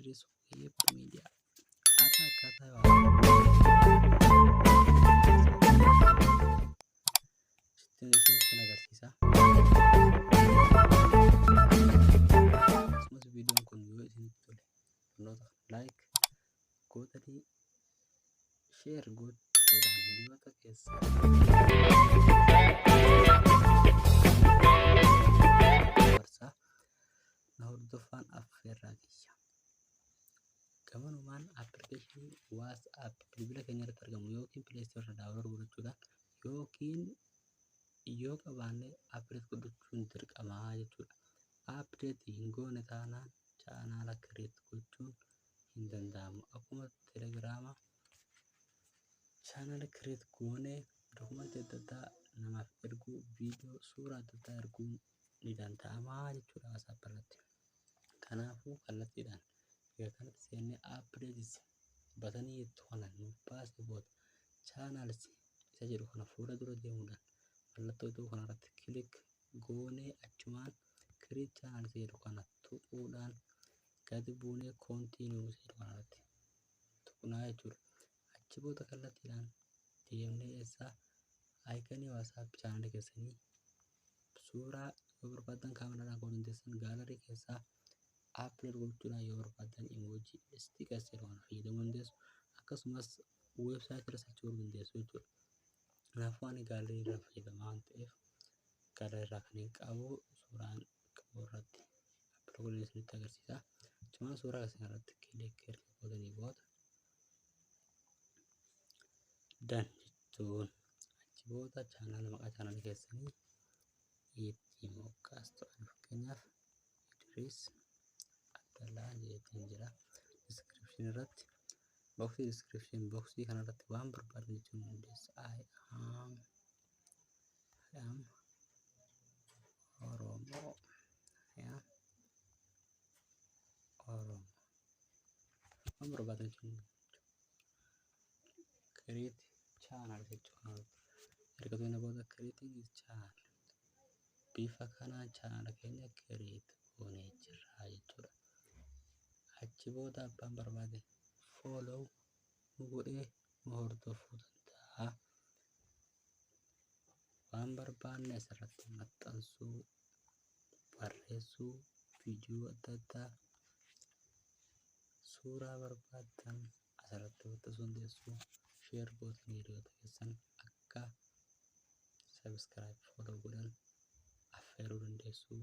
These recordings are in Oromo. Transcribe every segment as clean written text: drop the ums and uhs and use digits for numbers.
Idris Web Media. Har'a akkaataa isinitti agarsiisa. Akkasumas viidiyoon kun yoo isinitti tole, barnoota kana like gootanii share gochuudhaan hiriyoota keessan dabarsaa, na hordofaan affeerraa kiyya. Gamanumaan appilikeeshinii WhatsApp bilbila keenya irratti argamu yookiin Play Store irraa download godhachuudhaan yookiin yoo qabaanne update godhachuun dirqamaa jechuudha. Update hin goone taanaan chaanaala create gochuun hin danda'amu. Akkuma Telegiraama chaanaala create goonee dokumentii adda addaa namaaf erguu, viidiyoo, suuraa adda addaa erguun ni danda'ama jechuudha WhatsApp irratti. Kanaafuu kallattiidhaan egaa kanatti seennee updates buttonii jettu kana nuuf baasee booda, channels isa jedhu kana fuula dura deemuudhaan mallattoo iddoo kanarratti click goonee, achumaan create channel isa jedhu kana tuquudhaan gadi buunee continue isa jedhu kanarratti tuqnaa jechuudha. Achi booda kallattiidhaan deemnee eessaa iconii WhatsApp chaanalii keessanii suuraa yoo barbaadan kaameraadhaan ka'uu dandeessan, gallery keessaa upload gochuudhaan, yoo barbaadan emoji, stickers jedhu kana fayyadamuu dandeessu, akkasumas weebsaayitii irra socho'uu dandeessu jechuudha. Kanaafuu ani gallery irraa fayyadamaa waan ta'eef, gallery irraa kan hin qabu suuraan qabu irratti upload godhee isinitti agarsiisa. Achumaan suuraa isin irratti click erga gootanii booda done jechuun, achi booda chaanaala maqaa chaanaala keessanii itti moggaastu. Ani fakkeenyaaf Idris Abdallaa jedheetiin jira. Description irratti, boxii description boxii kanarratti waan barbaadan jechuun dandeessa. I am Oromoo, I am Oromoo, waan barbaadan jechuun, create channel jechuu kanarratti erga tuqne booda creating channel, bifa kanaan chaanaala keenya create goonee jirra jechuudha. Achi booda abbaan barbaade follow nu godhee nu hordofuu danda'a. Waan barbaanne asirratti maxxansuu, barreessuu, viidiyoo adda addaa, suuraa barbaaddan asirratti maxxansuu dandeessu. Share gootanii hiriyoota keessan akka subscribe, follow godhan affeeruu dandeessu.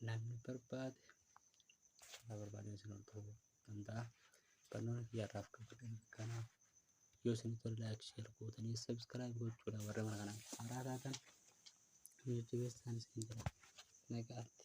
Namni barbaade karaa barbaadeen isin hordofuu danda'a. Barnoonni kiyyaarraaf qabadhe kana. Yoo isinitti tole, like, share gootanii subscribe gochuudhaan warra mana kanaaf haaraa taatan nu jajjabeessaan isin jira. Nagaatti.